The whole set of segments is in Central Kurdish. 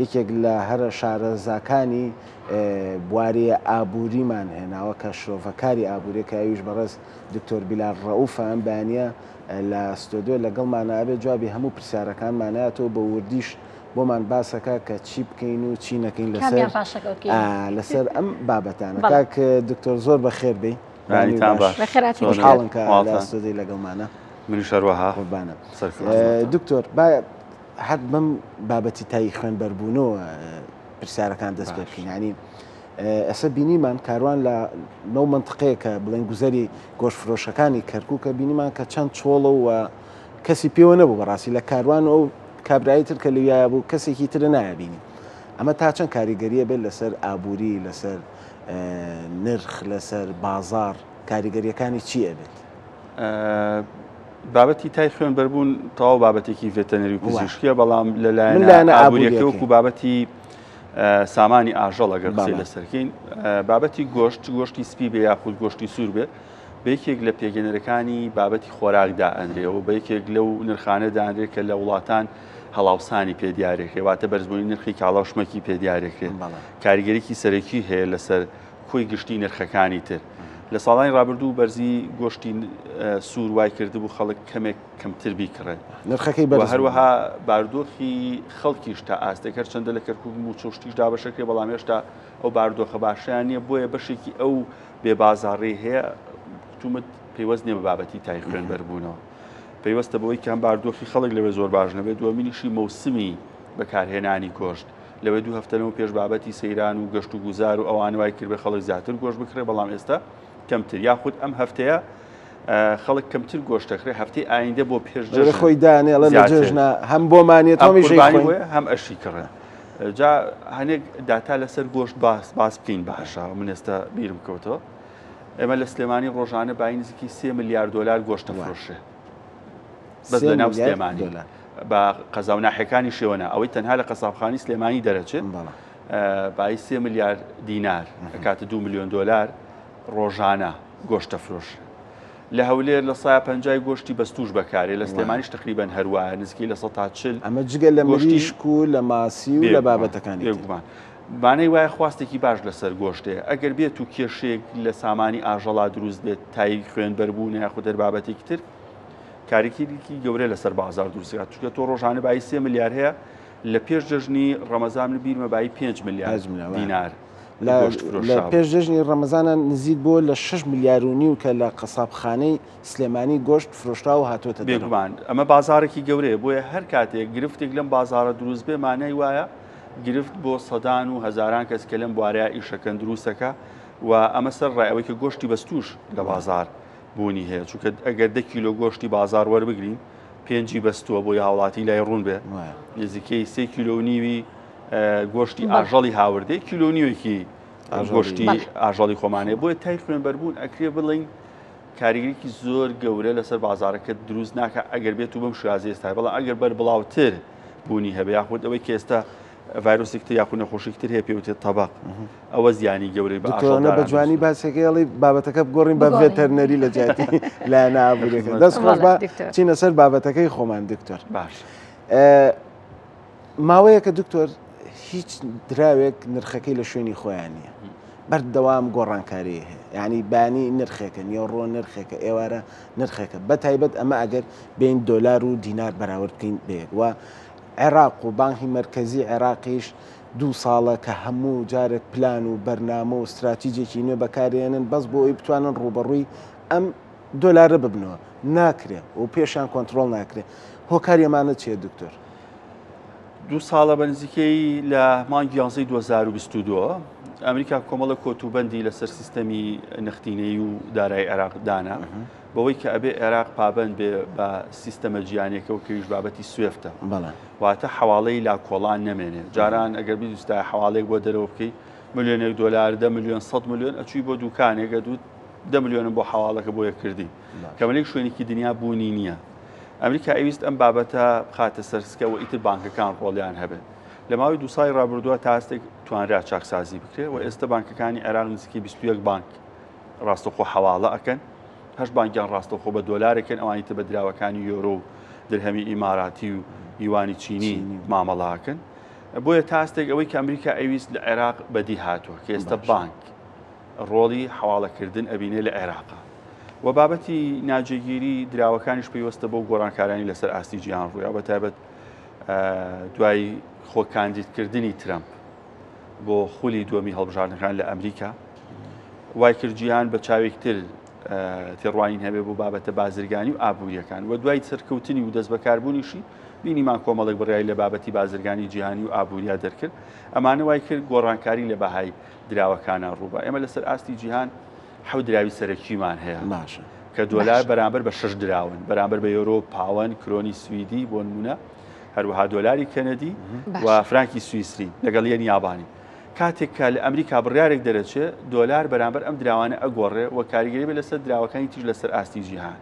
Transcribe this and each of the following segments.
یەکێک لە هەرە شارەزاکانی بواری ئابووریمان هێناوە کە شرۆڤەکاری ئابووریە کە ئەویش بەڕێز دکتۆر بیلال ڕەئوفە. ئەم بەیانیە لە ستۆدیۆ لەگەڵمانە ئەبێت جوابی هەموو پرسیارەکانماناتەوە بە وردیش بۆمان باسەکە کە چی بکەین و چی نەکەین لەسەر لەسەر ئەم بابەتانە. کاک دکتۆر زۆر بەخێر بێی. خۆشحاڵم کە لە ستۆدیۆ لەگەڵمانە. منیش هەروەها. قوربانم. دکتۆر با هەر بەم بابەتی تای خوێنبەربوونەوە پرسیارەکان دەست پێ بکەین. یعنی ئێستا بینیمان کاروان لە نەو منطقەیە کە بڵێن گوزەری گۆشتفرۆشەکانی کەرکووکە، بینیمان کە چەند چۆڵە و کەسی پێوە نەبوو بەڕاستی لە کاروان و ئەو کابرایی تر کە لەویایە بوو کەسێکی تر نایبینی. ئەمە تا چەند کاریگەریە بێت لەسەر ئابووری، لەسەر نرخ، لەسەر بازار، کاریگەریەکانی چی ئەبێت؟ بابەتی تای خوێنبەربوون تەواو بابەتێکی ڤێتەنەری و پزیشکیە، بەڵام لەلایەن ئابووریەکە وەکو بابەتی سامانی ئاژەڵ ئەگەر قسەی لەسەرکەین، بابەتی گۆشت، گۆشتی سپی بێ یاخود گۆشتی سوور بێ، بە یەکێک لە پێکهێنەرەکانی بابەتی خۆراک دائەنرێ و بە یەکێک لەو نرخانە دانرێ کە لە وڵاتان هەڵاوسانی پێ دیارێکرێ، واتە بەرزبوونی نرخی کاڵا و شمەکی پێ دیارێکرێ. کاریگەریی سەرەکی هەیە لەسەر کۆی گشتی نرخەکانی تر. لە ساڵانی ڕابردوو بەرزی گۆشتی سوور وای کردبوو خەڵک کەمێک کەمتر بیکڕێت، نرخەکەی بەرز بوو. هەروەها باردۆخی خەڵکیش تا ئاستێک، هەرچەندە لە کەرکووک مووچە و شتیش دابەشەکرێ، بەڵام هێشتا ئەو باردۆخە باشەیان نییە، بۆیە بەشێکی ئەو بێ بازاڕی هەیە کوتومت پەیوەست نییە بە بابەتی تای خوێنبەربوونەوە، پەیوەستە بەوەی کە هەم باردۆخی خەڵک لەوێ زۆر باش نەبێت، دووەمینیشی مەوسمی بەکارهێنانی گۆشت لەوێ دوو هەفتە لەمەو پێش بابەتی سەیران و گەشت و گوزار و ئەوانە وای کردبێ خەڵک زیاتر گۆشت بکڕێ، بەڵام ئێستا کەمتر، یاخود ئەم هەفتەیە خەڵک کەمتر گۆشت دەکڕێ، هەفتەی ئایندە بۆ پێش جەژن خۆی دانێ ئەڵێ لە جەژنە هەم بۆمانێت هەمیش خۆی هەم ئەشی کڕێ. جا هەنێک داتا لەسەر گۆشت باس باس بکەین باشە. من ئێستا بیرم کەوتەوە ئێمە لە سلێمانی ڕۆژانە بای نزیکەی 3 ملیار دلار گۆشت دەفرۆشێ بەس لە ناو سلێمانی بە قەزا و ناحیەکانی شێوەنە، ئەوەی تەنها لە قەسابخانی سلێمانی دەرەچێت بای 3 ملیار دینار ئەکاتە 2 میلیۆن دلار ڕۆژانە گۆشت دەفرۆشێ. لە هەولێر 50% گۆشتی بەستوش بەکارێ، لە سلێمانیش تقریبا هەروایە نزیکەی 40%. ئەمە جگە لە مریشک و لە ماسی و لە بابەتەکانی. بێگومان مانای وایە خواستێکی باش لەسەر گۆشتێ. ئەگەر بێت و کێشێک لە سامانی ئاژەڵا دروست بێت، تای خوێنبەربوون یاخود هەر بابەتێکی تر، کاریگەریی گەورە لەسەر بازار دروست دەکات. چونکە تۆ ڕۆژانە بایی 3 ملیار هەیە، لە پێش جەژنی ڕەمەزان من بیرمە بایی 5 ملیار دینار لە پێش جەژنی ڕەمەزانە نزیک بۆ لە 6 ملیار و نیو کە لە قەسابخانەی سلێمانی گۆشت فرۆشراوە هاتووەتە دەرەوە. بێگومان ئەمە بازاڕێکی گەورەیە، بۆیە هەر کاتێک گرفتێک لەم بازاڕە دروست بێ مانای وایە گرفت بۆ سەدان و هەزاران کەس کە لەم بوارەیە ئیشەکەن دروستەکە و ئەمە سەر ڕای ئەوەی کە گۆشتی بەستوش لە بازار بوونی هەیە، چونکە ئەگەر 10 کیلۆ گۆشتی بازار وەربگرین پێنجی بەستووە بۆی هاوڵاتی لای ڕوون بێ، نزیکەی 3 کیلۆ و نیوی گۆشتی ئاژەڵی هاوردەی، کیلۆ نیوێکی گۆشتی ئاژەڵی خۆمانەیە. بۆیە تای خوێنبەربوون ئەکرێ بڵین کاریگەریی زۆر گەورە لەسەر بازارەکە دروست ناکە ئەگەر بێت و بەم شێوازی ئێستا، بەڵام ئەگەر بەر بڵاوتر بوونی هەبێ یاخود ئەوەی کە ئێستا ڤایرۆسێک تر یاخود نەخۆشیێک تر هەیە پێوتێت تەبەق، ئەوە زیانی گەورەی بە ئاژەڵداران بە جوانی باسەکەی ئەڵێ بابەتەکە بگۆڕین بە ڤێتەرنەری لە جیاتی لایەنە ئابووریەکە. دەست خۆش، با چینە سەر بابەتەکەی خۆمان دکتۆر. باش. ماوەیەکە دکتۆر هیچ دراوێک نرخەکەی لە شوێنی خۆیان نییە، بەردەوام گۆڕانکاری هەیە، یعنی بانی نرخێکە، نیوەڕۆ نرخێکە، ئێوارە نرخێکە، بە تایبەت ئەمە ئەگەر بین دۆلار و دینار بەراورد بکەین بەیەک. و عێراق و بانکی مەرکەزی عێراقیش دوو ساڵە کە هەموو جارێک پلان و بەرنامە و استراتیجێکی نوێ بەکارێنن بەس بۆ ئەوی بتوانن ڕووبەڕووی ئەم دۆلارە ببنەوە، ناکرێ و پێشیان کۆنترۆڵ ناکرێ. هۆکاری ئەمانە چییە دکتۆر؟ دوو ساڵە بە نزیکەی لە مانگی 11 2022 ئەمریکا کۆمەڵە کۆتوبەندی لەسەر سیستەمی نەختینەی و دارای عێراق دانا، بەوەی کە ئەبێ عێراق پابند بێ بە سیستەمە جیانێکەوە کەویش بابەتی سوێفتە، واتە حواڵەی لا کۆڵان نەمێنێ. جاران ئەگەر بیدوستای حواڵێک بۆ دەرەوە بکەی ملیۆنێک دۆلار، 10 ملیۆن، 100 ملیۆن، ئەچووی بۆ دوکانێک ئەدوت 10 ملیۆنم بۆ حواڵەکە بۆ یەکردی، کە مەلێک شوێنێکی دنیا بوونی نییە. ئەمریکا ئەویست ئەم بابەتە بخاتە سەر سکە و ئیتر بانکەکان ڕۆڵیان هەبێت. لە ماوەی دوو ساڵی ڕابردووە تا ئاستێک توانرا چاکسازی بکرێت و ئێستا بانکەکانی عێراق نزیکەی 21 بانک ڕاستەوخۆ حەواڵە ئەکەن، 8 بانکیان ڕاستەوخۆ بە دۆلارێکن، ئەوانی تر بە دراوەکانی یۆرۆ و درهەمی ئیماراتی و یوانی چینی مامەڵە ئەکەن. بۆیە تا ئاستێک ئەوەی کە ئەمریکا ئەویست لە عێراق بەدی هاتووە کە ئێستا بانک ڕۆڵی حواڵەکردن ئەبینێ لە عێراقا و بابەتی ناجێگیری دراوەکانیش پەیوەستە بەو گۆڕانکارانی لەسەر ئاستی جیهان ڕوویا بە تایبەت دوای خۆ کاندیدکردنی ترەمپ بۆ خولی دووەمی هەڵبژاردنەکان لە ئەمریکا وای کرد جیهان بە چاوێکتر تێڕوانین هەبێ بۆ بابەتە بازرگانی و ئابووریەکان و دوای سەرکەوتنی و دەستبەکاربوونیشی بینیمان کۆمەڵێک بڕیاری لە بابەتی بازرگانی جیهانی و ئابووریا دەرکرد ئەمانە وای کرد گۆڕانکاری لە بەهای دراوەکانە ڕووبا ئێمە لەسەر ئاستی جیهان حەوت دراوی سەرەکیمان هەیە باشە کە دۆلار بەرامبەر بە شش دراون بەرامبەر بە یۆرۆ پاوەن کرۆنی سویدی بۆ نمونە هەروەها دۆلاری کەنەدی و فرانکی سویسری لەگەڵ یەنی یابانی کاتێک کە لە ئەمریکا بڕیارێک دەرەچێ دۆلار بەرامبەر ئەم دراوانە ئەگۆڕێ و کاریگەری بێ لەسەر دراوەکانی تیش لەسەر ئاستی جیهان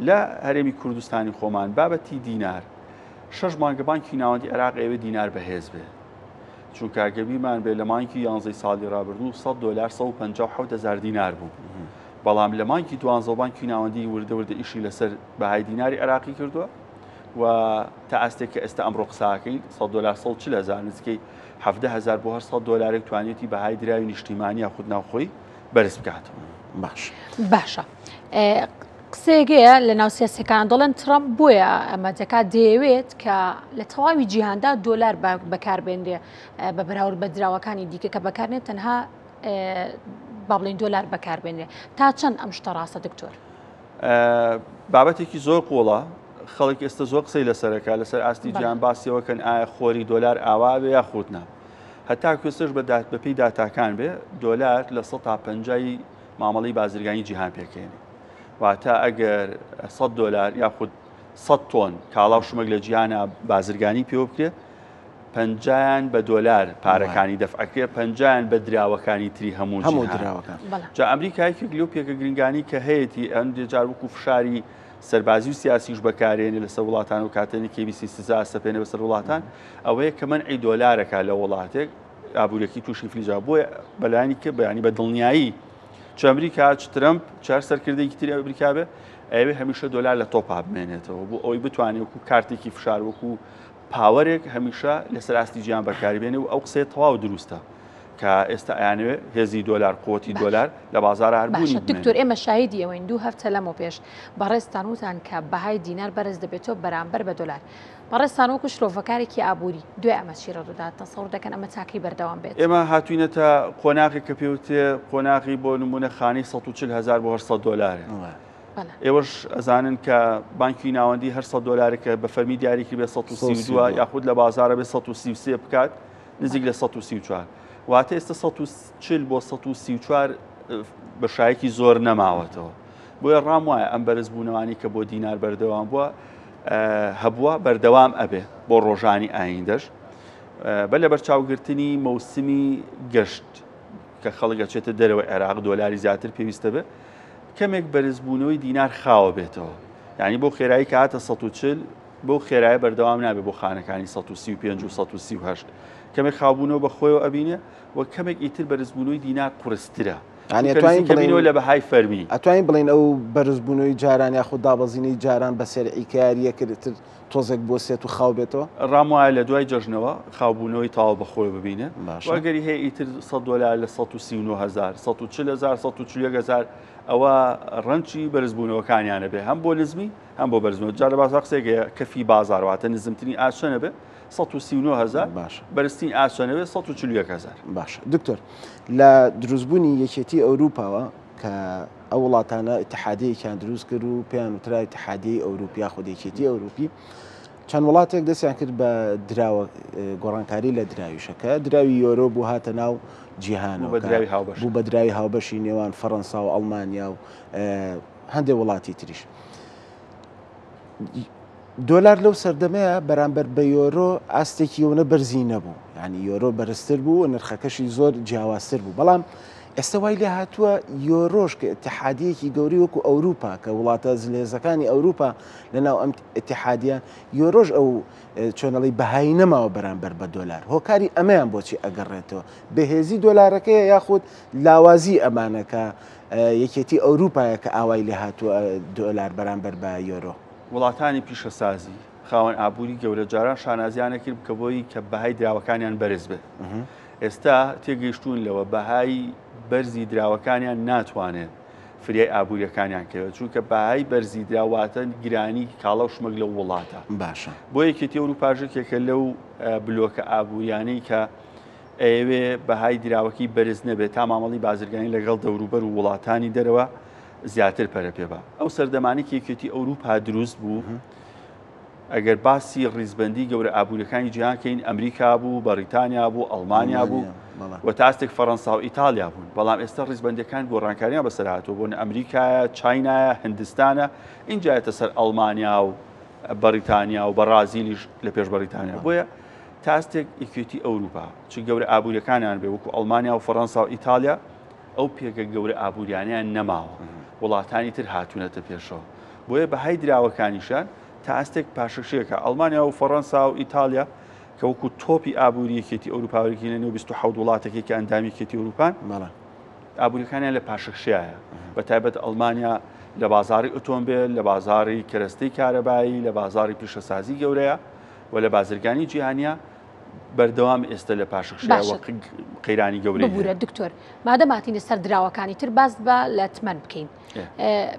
لە هەرێمی کوردستانی خۆمان بابەتی دینار شەش مانگە بانکی ناوەندی عێراق ئەوێ دینار بەهێز بێ چونکە گەر بیرمان بێ لە مانگی یانزەی ساڵی رابردوو 100 دۆلار 157 هەزار دینار بوو بەڵام لە مانگی دوانزە بانکی ناوەندی وردە وردە ئیشی لەسەر بەهای دیناری عێراقی کردووە و تا ئاستێک کە ئێستا ئەمڕۆ قساکەین 100 دۆلار 140 هەزار نزیکەی 17 هەزار بۆ هەر 100 دۆلارێک توانیەتی بەهای دراوی نیشتیمانی یاخود ناوخۆی بەرز بکاتەوە. باش باشە قسەیەک هەیە لە ناو سیاسەکان دەڵێن ترەمپ بۆیە ئەمە دەکات دەیەوێت کە لە تەواوی جیهاندا دۆلار بەکاربێنرێ بە بەراورد بە دراوەکانی دیکە کە بەکارنێت تەنها با بڵێن دۆلار بەکاربێنرێ تا چەند ئەم شتە ڕاستە دکتۆر؟ بابەتێکی زۆر قوڵە خەڵک ئێستا زۆر قسەی لەسەرەکە لەسەر ئاستی جیهان باسیەوەکەن ئایا خۆری دۆلار ئاوا بێ یاخود نا هەتا کوێستش بە بەپێی داتاکان بێ دۆلار لە 150 مامەڵەی بازرگانی جیهان پێکێنێ واتە ئەگەر 100 دۆلار یاخود 100 تۆن کاڵا و شمەک لە جیهانە بازرگانی پێوە بکرێت پەنجایان بە دۆلار پارەکانی دەفعەکرێ پەنجایان بە دراوەکانی تری هەموو هەموو دراوەکان جا ئەمریکا یەکێک لەو پێکە گرنگانی کە هەیەی ئەندێ جار وەکو فشاری سەربازی و سیاسیش بەکارێنێ لەسەر وڵاتان و کاتێنی کێبیسی سزا سەپێنێ بەسەر وڵاتان ئەوەیە کە مەنعی دۆلارەکە لە وڵاتێک ئابوورەکی تووشی فلیجا بۆیە بەلایانی کە بەیانی بە دڵنیایی چ ئەمریکا چ ترەمپ چار سەرکردێکی تری ئەمریکا بێ ئەوێ هەمیشە دۆلار لە تۆپا بمێنێتەوە بۆ ئەوەی بتوانێت وەکو کارتێکی فشار وەکو power ێک هەمیشە لەسەر ئاستی جیهان بەکاری بێنێ و ئەو قسەیە تەواو دروستە کە ئێستا ئەیانەوێ هێزی دۆلار قوتی دۆلار لە بازارە هەربوونی باشە دکتۆر ئێمە شاهیدی ئەوەین دوو هەفتە لەمەو پێش بەڕێزتان وتان کە بەهای دینار بەرز دەبێتەوە بەرامبەر بە دۆلار بەڕێزتان وەکو شرۆڤەکارێکی ئابووری دوای ئەمە چی ڕوودەدات تەسەور دەکەن ئەمە تاکەی بەردەوام بێت؟ ئێمە هاتوینەتە قۆناغێک کە پێوترێ قۆناغی بۆ نمونە خانەی 140 هزار بۆ 800 دۆلارێ ئێوەش ئەزانن کە بانکی ناوەندی هەر 100 دۆلارێک کە بە فەرمی دیاری کردبێ 132 یاخود لە بازارە بێ 133 بکات نزیک لە 134 واتە ئێستا 140 بۆ 134 بە شایەکی زۆر نەماوەتەوە بۆیە ڕام وایە ئەم بەرزبوونەوانی کە بۆ دینار بەردەوام بووە هەبووە بەردەوام ئەبێ بۆ ڕۆژانی ئایندەش بە لە بەرچاوگرتنی مەوسمی گەشت کە خەڵک ئەچێتە دەرەوە عێراق دۆلاری زیاتر پێویستە بێ کەمێک بەرزبوونەوەی دینار خاوە بێتەوە یعنی بۆ خێرایی کە هاتە 140 بەو خێرایە بەردەوام نابێ بۆ خانەکانی 135 و 138 کەمێک خاوبوونەوە بە خۆیەوە ئەبینێ و کەمێک ئیتر بەرزبوونەوەی دینار قورسترە یانی ئەتوانین بڵێین لە بەهای فەرمی. ئەتوانین بڵێین ئەو بەرزبوونەوەی جاران یاخود دابەزینەی جاران بە سەرعی کە یارییە کرد ئیتر تۆزێک بوەستێت و خاو بێتەوە؟ ڕام وایە لە دوای جەژنەوە خاوبوونەوەی تەواو بە خۆیەوە ببینێ و ئەگەری هەیە ئیتر 100 دۆلار لە 139 هەزار، 140 هەزار، 141 هەزار ئەوە ڕەنجی بەرزبوونەوەکانیانە بێ هەم بۆ نزمی هەم بۆ بەرزبوونەوە. جا لە بازاڕ قسەیەک هەیە کەفی بازاڕ واتە نزمترین ئاست چەنە بێ 139 هەزار باشە بەرزترین ئاست چەنە بێ 141 هەزار. باشە دکتۆر لە دروستبوونی یەکێتی ئەوروپاوە کە ئەو وڵاتانە ئیتحادیەیەکیان دروست کرد و پێیان وترا ئیتحادیەی ئەوروپی یاخود یەکێتی ئەوروپی چەند وڵاتێک دەستیان کرد بە دراوە گۆڕانکاری لە دراویشە کە دراوی یۆرۆ بوو هاتە ناو جیهانەوە بە دراوی هاوبەش بوو بە دراوی هاوبەشی نێوان فەڕەنسا و ئەڵمانیا و هەندێک وڵاتی تریش. دۆلار لەو سەردەمەیا بەرامبەر بە یۆرۆ ئاستێکی ئەونە بەرزی نەبوو یعنی یۆرۆ بەرزتر بوو و نرخەکەشی زۆر جیاوازتر بوو بەڵام ئێستا وای لێ هاتووە یۆرۆش کە اتحادیەکی گەوری وەکو ئەوروپا کە وڵاتە زلهێزەکانی ئەوروپا لەناو ئەم اتحادیە یۆرۆش ئەو چۆنەڵی بەهایی نەماوە بەرامبەر بە دۆلار هۆکاری ئەمەیان بۆچی ئەگەڕێتەوە بەهێزی دۆلارەکەیە یاخود لاوازی ئەمانەکە یەکێتی ئەوروپایە کە ئاوای لێ هاتووە دۆلار بەرامبەر بە یۆرۆ وڵاتانی پیشەسازی. خاوەن ئابووری گەورە جاران شانازیانە کرد کە بۆی کە بەهای دراوەکانیان بەرز بێت. ئێستا تێگەیشتوون لەوە بەهای بەرزی دراوەکانیان ناتوانێت فریای ئابووریەکانیان کەوێت چونکە بەهای بەرزی دراو واتە گرانی کاڵا و شمەک لەو وڵاتە. باشە. بۆ یەکێتی ئەوروپاش یەکێکە لەو بلۆکە ئابووریانەی کە ئەیەوێ بەهای دراوەکەی بەرز نەبێت تا مامەڵی بازرگانی لەگەڵ دەوروبەر و وڵاتانی دەرەوە زیاتر پەرە پێ بە. ئەو سەردەمانەی کە یەکێتی ئەوروپا دروست بوو ئەگەر باسی ڕیزبەندی گەورە ئابووریەکانی جیهان کەین ئەمریکا بوو، بەڕیتانیا بوو، ئەڵمانیا بوو و تا ئاستێک فەڕەنسا و ئیتالیا بوون. بەڵام ئێستا ڕیزبەندیەکان گۆڕانکاریان بەسەر هاتووە، بۆ ئەمریکایە، چاینایە، هندستانە، ئینجا یەتە سەر ئەڵمانیا و بەڕیتانیا و بەڕازیلیش لە پێش بەڕیتانیا. بۆیە تا ئاستێک یەکێتی ئەوروپا چ گەورە ئابووریەکانیان بێ وەکو ئەڵمانیا و فەڕەنسا و ئیتالیا ئەو پێگە گەورە ئابووریانەیان نەماوە، وڵاتانی تر هاتوونەتە پێشەوە. بۆیە بەهای دراوەکانیشیان تا ئاستێک پاشەکشەیەکە. ئەڵمانیا و فەڕەنسا و ئیتاڵیا کە وەکو تۆپی ئابووری یەکێتی ئەوروپا وەرگین لە نێو 27 وڵاتەکەی کە ئەندامی یەکێتی ئەوروپان، ئابووریەکانیان لە پاشەکشەیە. بە تایبەت ئەڵمانیا لە بازاڕی ئۆتۆمبێل، لە بازاڕی کەرەستەی کارەبایی، لە بازاڕی پیشەسازی گەورەیە و لە بازرگانی جیهانیە بەردەوام ئێستا لە پاشەکشەیە و قەیرانی گەورەی هەیە. ببورە دکتۆر، مادەم هاتینە سەر دراوەکانی تر باس بە لە تمەن بکەین.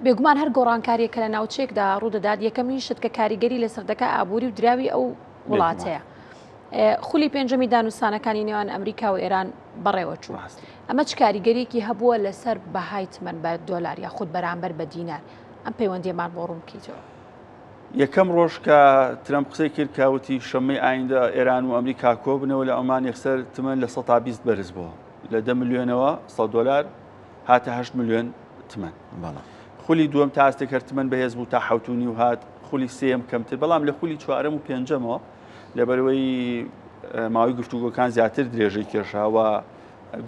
بێگومان هەر گۆڕانکارییەک کە لە ناوچەیەکدا ڕوودەدات یەکەمین شت کە کاریگەری لەسەر دەکات ئابووری و دراوی ئەو وڵاتەیە. خولی پێنجەمی دانوستانەکانی نێوان ئەمریکا و ئێران بەڕێوەچوو. ئەمە چ کاریگەریەکی هەبووە لەسەر بەهای تمەن بە دۆلار یاخود بەرامبەر بە دینار؟ ئەم پەیوەندیەمان بۆ ڕوون بکەیتەوە. یەکەم ڕۆژ کە ترەمپ قسەی کرد کە وتی شەممەی ئایندە ئێران و ئەمریکا کۆبنەوە لە عومان یەکسەر تمەن 20% بەرز بووە لە 10 ملیۆنەوە 100 دۆلار هاتە 8 ملیۆن تمەن. خولی دووەم تا ئاستێک هەر تمەن بەهێز بوو تا حەوت و نیو هات، خولی سێیەم کەمتر، بەڵام لە خولی چوارەم و پێنجەمەوە لەبەرئەوەی ماوەی گفتوگۆکان زیاتر درێژەی کێشا و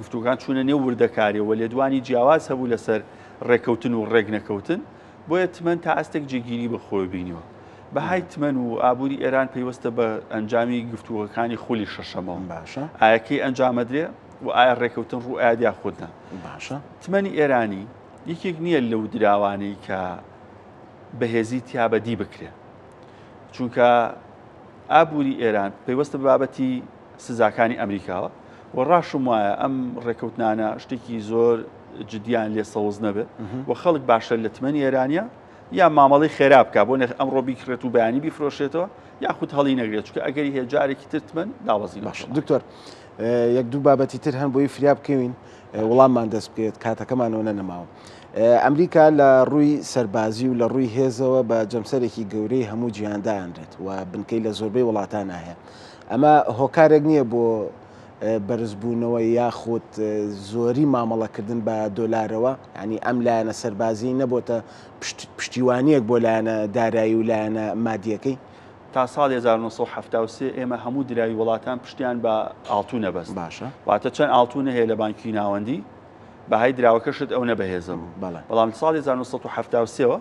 گفتوگۆکان چوونە نێو وردەکاریەوە لێدوانی جیاواز هەبوو لەسەر ڕێککەوتن و ڕێکنەکەوتن، بۆیە تمەن تا ئاستێک جێگیری بە خۆی بینیوە. بەهای تمەن و ئابووری ئێران پەیوەستە بە ئەنجامی گفتوگۆکانی خولی شەشەمەوە. باشە. ئایا کەی ئەنجامەدرێ و ئایا ڕێککەوتن ڕوو ئەیات یاخود نا؟ باشە. تمەنی ئێرانی یەکێک نییە لەو دراوانەی کە بەهێزی تیا بەدی بکرێ، چونکە ئابووری ئێران پەیوەستە بە بابەتی سزاکانی ئەمریکاوە و ڕاشم وایە ئەم ڕێککەوتنانە شتێکی زۆر جدیان لێ سەوز نەبێت و خەڵک باشتر لە تمەنی ئێرانیە یا مامەڵەی خێرا بکە بۆ نێخ ئەمڕۆ بیکڕێت و بەیانی بیفرۆشێتەوە یاخود هەڵی نەگرێت چونکە ئەگەری هەیە جارێکی تر تمەن دابەزین. باشە دکتۆر یەک دوو بابەتی تر هەن بۆی فریا بکەوین وڵاممان دەست بکەوێت کاتەکەمانەوە نەنەماوە. ئەمریکا لە ڕووی سەربازی و لە ڕووی هێزەوە بە جەمسەرێکی گەورەی هەموو جیهان دائەنرێت و بنکەی لە زۆربەی وڵاتانا هەیە. ئەمە هۆکارێک نییە بۆ بەرزبوونەوە یاخود زۆری مامەڵەکردن بە دۆلارەوە، یانی ئەم لایەنە سەربازیی نەبۆتە پشتیوانییەک بۆ لایەنە دارایی و لایەنە مادییەکەی؟ تا ساڵی 1973 ئێمە هەموو دراوی وڵاتان پشتیان بە ئاڵتوونە بەست. باشە. واتە چەند ئاڵتوونە هەیە لە بانکی ناوەندی، بەهای دراوەکەشت ئەونە بەهێزە بوو. بەڵام لە ساڵی 1973 وە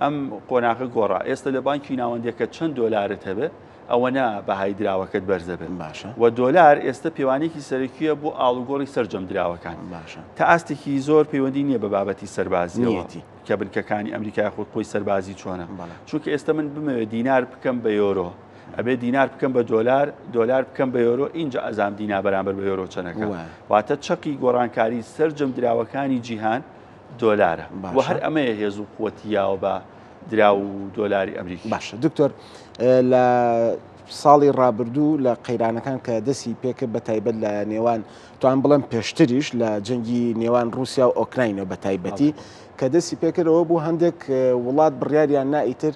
ئەم قۆناغە گۆڕا. ئێستا لە بانکی ناوەندیەکە چەند دۆلارت هەبێ ئەوەنە بەهای دراوەکەت بەرزە بێت. باشە. و دۆلار ئێستا پێوانێکی سەرەکیە بۆ ئاڵوگۆڕی سەرجەم دراوەکان. باشە. تا ئاستێکی زۆر پەیوەندی نییە بە بابەتی سەربازیەوە. نیەتی. کە بنکەکانی ئەمریکا یاخود قوی سەربازی چۆنە. بەڵێ. چونکە ئێستا من بمەوێت دینار بکەم بە یۆرۆ ئەبێ دینار بکەم بە دۆلار، دۆلار بکەم بە یۆرۆ، ئینجا ئەزانم دینار بەرامبەر بە یۆرۆ چەنەکە. واتە چەقی گۆڕانکاری سەرجەم دراوەکانی جیهان دۆلارە. و هەر ئەمەیە هێز و قوتی یاوە بە دراو و دۆلاری ئەمریکی. باشە دکتۆر، لە ساڵی ڕابردوو لە قەیرانەکان کە دەستی پێکرد بە تایبەت لە نێوان توان بڵێم پێشتریش لە جەنگی نێوان رووسیا و ئۆکراینەوە بە تایبەتی کە دەستی پێکردەوە بوو هەندێک وڵات بڕیاریان نا ئیتر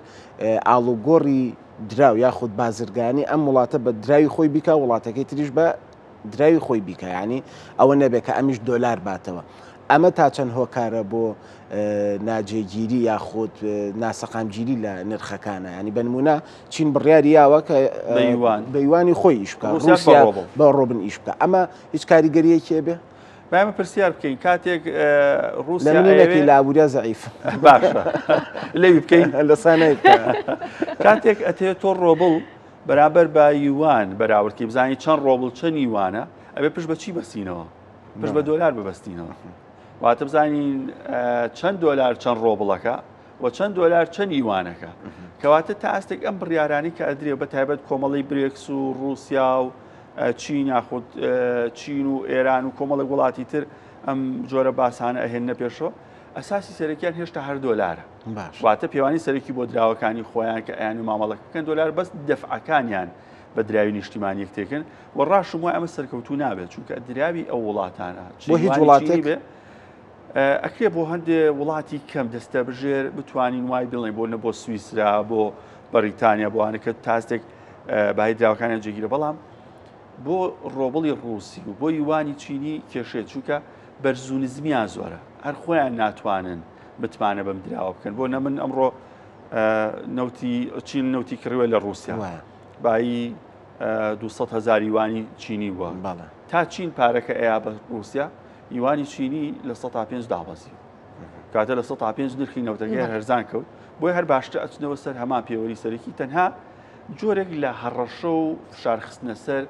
ئاڵوگۆڕی دراو یاخود بازرگانی ئەم وڵاتە بە دراوی خۆی بیکا وڵاتەکەی تریش بە دراوی خۆی بیکا یعنی ئەوە نەبێت کە ئەمیش دۆلار باتەوە ئەمە تا چەند هۆکارە بۆ ناجێگیری یاخود ناسەقامگیری لە نرخەکانە ینی بنمونە چین بڕیاری یاوە کە بە یوانی خۆی ئیش بکە ڕوسیا بە ڕۆبن ئیش بکە ئەمە هیچ کاریگەریەکی بێ بایمە پرسیار بکەین کاتێک ڕووسیا ئەیەوێ لە ئابووریا زەعیف باشە لەوی بکەین لە سانای کاتێک ئەتەوێت تۆ ڕۆبڵ بەرامبەر بە یوان بەراوردکەی بزانی چەند ڕۆبڵ چەند یوانە ئەبێ پشت بە چی بەستینەوە پشت بە دۆلار ببەستینەوە واتە بزانین چەند دۆلار چەند ڕۆبڵەکە و چەند دۆلار چەند یوانەکە. کەواتە تا ئاستێک ئەم بڕیارانەی کە ئەدرێ بە تایبەت کۆمەڵەی برێکس و ڕووسیا و چین یاخود چین و ئێران و کۆمەڵێک وڵاتی تر ئەم جۆرە باسانە ئەهێننە پێشەوە ئەساسی سەرەکیان هێشتا هەر دۆلارە. واتە پێوانی سەرەکی بۆ دراوەکانی خۆیان کە ئەیان و مامەڵەکە بکەن دۆلار بەس دەفعەکانیان بە دراوی نیشتیمانی یەکتێکن و ڕاشم وای ئەمە سەرکەوتوو نابێت چونکە دراوی ئەو وڵاتانە بۆ هیچ وڵاتێک بێ ئەکرێ بۆ هەندێ وڵاتی کەم دەستەبژێر بتوانین وای بڵێن بۆ نە بۆ سویسرا بۆ بەریتانیا بۆ ئەوانە کە تاستێک بای دراوەکانیان جێگیرە بەڵام بۆ ڕۆبڵی ڕووسی و بۆ یوانی چینی کێشێت چونکە بەرز و نزمیان زۆرە هەر خۆیان ناتوانن متمانە بەم دراوە بکەن بۆ نە من ئەمڕۆ نەوتی چین نەوتی کڕیوە لە ڕووسیا بایی 200 هزار یوانی چینی بووە تا چین پارەکە ئەیا بە ڕووسیا یوانی چینی 5% دابەزی کاتە 5% نرخی نەوتەکەی هەرزان کەوت بۆی هەر باشتر ئەچنەوە سەر هەمان پێوەری سەرەکی تەنها جۆرێک لە هەڕەشە و فشار خستنە سەر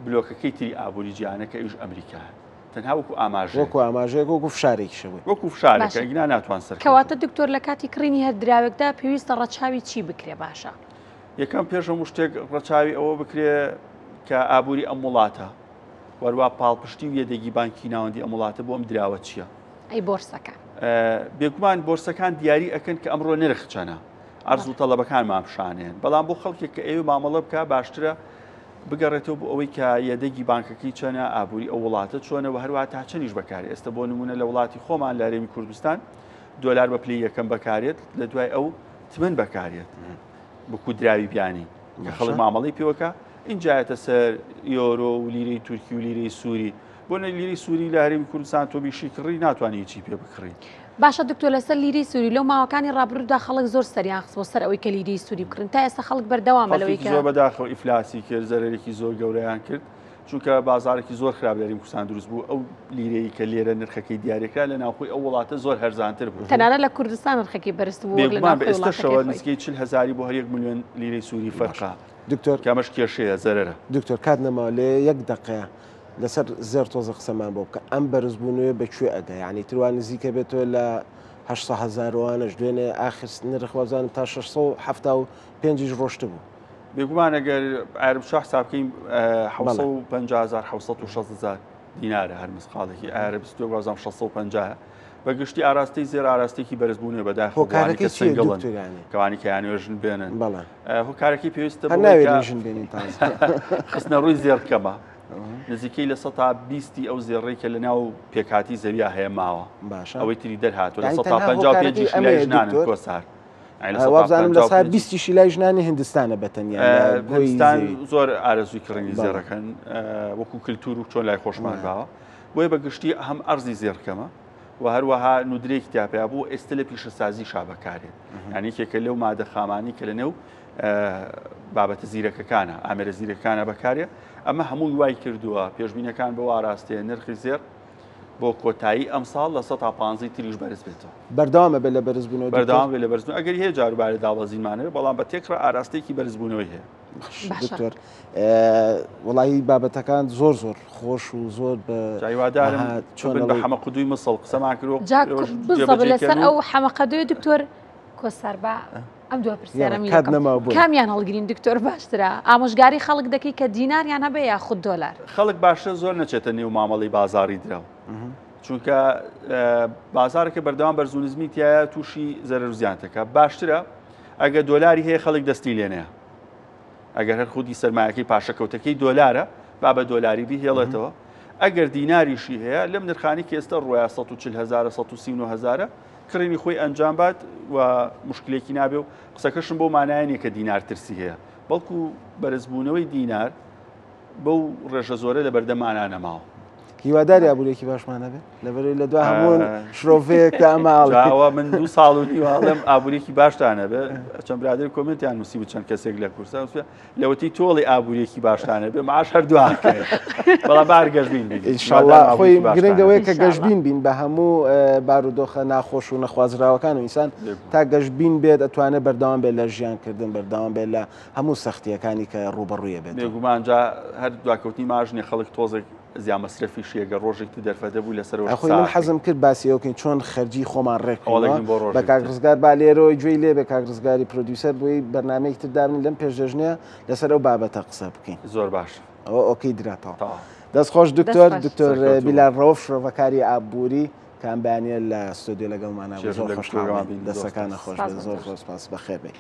بلۆکەکەی تری ئابووری جیهانە کە ئەویش ئەمریکایە تەنها وەکو ئاماژەیەک. وەکو ئاماژەیەک وەکو فشارێکیشە بۆی. وەکو فشارێکە ئەگینا ناتوان سەرکەوتوو. کەواتە دکتۆر لە کاتی کڕینی هەر دراوێکدا پێویستە ڕەچاوی چی بکرێ باشە؟ یەکەم پێش هەموو شتێک ڕەچاوی ئەوە بکرێ کە ئابووری ئەم وڵاتە وەروا پاڵپشتی و یەدەگی بانکی ناوەندی ئەم وڵاتە بۆ ئەم دراوە چییە؟ ئەی بۆرسەکان؟ بێگومان بۆرسەکان دیاری ئەکەن کە ئەمڕۆ نرخ چەنە عەرز و تەڵەبەکانمان پیشانێن بەڵام بۆ خەڵکێک کە ئەوێ مامەڵە بکە باشترە بگەڕێتەوە بۆ ئەوەی کە یەدەگی بانکەکەی چەنە ئابووری ئەو وڵاتە چۆنە و هەروە تا چەنیش بەکارێ ئێستا بۆ نمونە لە وڵاتی خۆمان لە هەرێمی کوردستان دۆلار بە پلەی یەکەم بەکارێت لە دوای ئەو تمەن بەکارێت بکو دراوی بیانی کە خەڵک مامەڵەی پێوەکە ئینجایەتە سەر یۆرۆ و لیرەی تورکی و لیرەی سووری بۆ نە لیرەی سووری لە هەرێمی کوردستان تۆ بیشی کڕی ناتوانانی هیچی پێ بکڕی. باشە دکتۆر لەسەر لیرەی سووری لەو ماوەکانی ڕابردوودا خەڵک زۆر سەریان خست بۆ سەر ئەوەی کە لیرەی سووری بکڕن تا ئێستا خەڵک بەردەوامە لەوەی کە زۆر بەداخەوە ئیفلاسی کرد زەرەرێکی زۆر گەورەیان کرد چونکە بازارێکی زۆر خراپ لە هەرێمی کوردستان دروست بوو ئەو لیرەی کە لێرە نرخەکەی دیاریکرا لە ناوخۆی ئەو وڵاتە زۆر هەرزانتر بوو تەنانەت لە کوردستان نرخەکەی بەرزتر بوو وەک لە بێگومان بە ناوخۆی ئێستەشەوە وڵاتەکەی خۆی. نزیکەی 40 هەزاری بۆ هەر یەک ملیۆن لیرەی سووری فەرقە دکتۆر کە ئەمەش کێشەیە زەرەرە. دکتۆر کات نەماوە لە یەک دەقەیە لەسەر زێڕ تۆزە قسەمان بۆ بکە ئەم بەرزبوونەوەی بە کوێ ئەگا یعنی تروا نزیکە بێتەوە لە 800 هەزارەوانەش دوێنێ ئاخر نرخ وابزانم تا 675یش ڕۆشتبوو. بێگومان ئەگەر عەرب شا حساب بکەین 750 هەزار 760 هەزار دینارە هەر مسقاڵێکی عەرب 22 وازام 650 بە گشتی ئاراستەی زێر ئاراستێکی بەرزبوونە بەداخەوە هۆکارەکەی کە چییە single ن دکتۆر یانی؟ کەوانی کە یانەوێ ژن بێنن بەڵێ هۆکارەکەی پێویستە هەر بەوەی ناوێرین کە ژن بێنین تازە خستنە ڕووی زێڕ کەمە نزیکەی 20% ئەو زێڕەی کە لە ناو پێکهاتی زەویا هەیە ماوە باشە ئەوەی تری دەرهاتوە لە یعنی سەتا تەنها پەنجا و هۆکارەکەی پێنجیشی لای ئەمەیە ژنانن دکتۆر؟ کۆسار یعنی لە سەتا وابزانم لە پەنجا و سا پێنجی بیستیشی لای ژنانی هندستانە بە تەنیا لە گۆی هندستان زەوی. زۆر ئارەزووی کڕینی بەڵێ. زێڕەکەن وەکو کللتور و چۆن لای خۆشمان باوە بۆیە بە گشتی هەم ئەرزی زێڕ کەمە و هەروەها ندرێکی تیا پیا بوو ئێستا لە پیشەسازی شا بەکارێت یعنی یەکێکە لەو مادە خامانی کە لە نێو بابەتە زیرەکەکانە ئامێرە زیرەکانە بەکارێ ئەمە هەمووی وای کردووە پێشبینەکان بۆ ئاراستەیە نرخی زێڕ بۆ کۆتایی ئەمساڵ 15% تریش بەرز بێتەوە. بەردەوامە بێت لە بەرزبوونەوە دکتۆر؟ بەردەوام بێت لە بەرزبوون ئەگەری هەیە جاروبارە دابەزینمانەوە بەڵام بە تێکڕا ئاراستەیەکی بەرزبوونەوەی هەیە. دکتۆر وەڵایی بابەتەکان زۆر زۆر خۆش و زۆر بە هیوادارم چۆن بە حەمە قودوی مسڵ قسەمان کرد و بزەبت لەسەر ئەو حەمە قەدوی دکتۆر کۆسار با ئەم دو پرسیارم کات نەما بوو. کامیان هەڵگرین دکتۆر باشترە ئامۆژگاری خەڵک دەکەی کە دیناریان هەبێ یا خود دۆلار؟ خەڵک باشترە زۆر نەچێتە نێو مامەڵەی بازاڕی دراو چونکە بازارەکە بەردەوام بەرز و نزمی تایە تووشی زەرەر و زیان دەکات باشترە ئەگە دۆلاری هەیە خەڵک دەستی لێنەیە ئەگەر هەر خودی سەرمایەکەی پاشەکەوتەکەی دۆلارە با بە دۆلاری بیهێڵێتەوە ئەگەر دیناریشی هەیە لەم نرخانی کە ئێستا ڕۆیا 140 هزارە 139 هزارە کڕینی خۆی ئەنجام بات و مشکلێکی نابێ و قسەکەشم بۆ مانایە نییە کە دینار ترسی هەیە بەڵکو بەرزبوونەوەی دینار بەو ڕێژە زۆرە لە بەردەمانا نەماوە. هیواداری ئابوورێکی باشمان هەبێت لەبەرەی لە دوا هەموو شرۆڤەیەک تا ئەمە ئاڵێ. جاوە من دوو ساڵ و نیوە ئەڵێم ئابوورێکی باشتان هەبێت چەند برادەر کۆمێنتیان نووسی بوو چەند کەسێک لە کوردستان وتویان لەوەتی تۆڵی ئابووریەکی باشتان هەبێ معاش هەر دوا بەڵام بار گەشبین بین ئینشاڵڵا خۆی گرنگ ئەوەیە کە ئینشاڵڵا. گەشبین بین بە هەموو بارودۆخە ناخۆش و نەخوازراوەکان و ئینسان تا گەشبین بێت ئەتوانێت بەردەوام بێت لە ژیانکردن بەردەوام بێت لە هەموو سەختییەکانی کە ڕووبەڕووی ئەبێتەوە. بێگومان جا هەر دواکەوتنی ماش نیە خەڵک تۆزێک زیان مەسرەفیشی ئەگەر ڕۆژێک تر دەرفەتە بوو لەسەر ئەوەش ئەخۆی قسە من ئەکەین. حەزم کرد باسی ئەوە بکەین چۆن خەرجی خۆمان ڕێک ئەوە بکەینەوە دەگرین بۆ بە ڕۆژێک کاک تر. ڕزگار با لێرەوە گوێی لێ بێ کاک ڕزگاری producer بۆی بەرنامەیەکی تر دابنین لەم پێش جەژنەیە لەسەر ئەو بابەتە قسە بکەین. زۆر باشە. ئەوە okay درا تەواو. تەواو. دەست خۆش دەست دکتۆر خۆش. دکتۆر سەرکەوتوو بن. بیلال ڕەوف شرۆڤەکاری ئابووری کە ئەم بەیانیە لە ستۆدیۆ لەگەڵمانا بوو چێژم زۆر لە خۆشحاڵین گفتوگۆمان بینی. زۆر دەستەکانت سپاس. خۆش سپاس بێت بۆ زۆر تۆش. زۆر سپاس بەخێر بێی.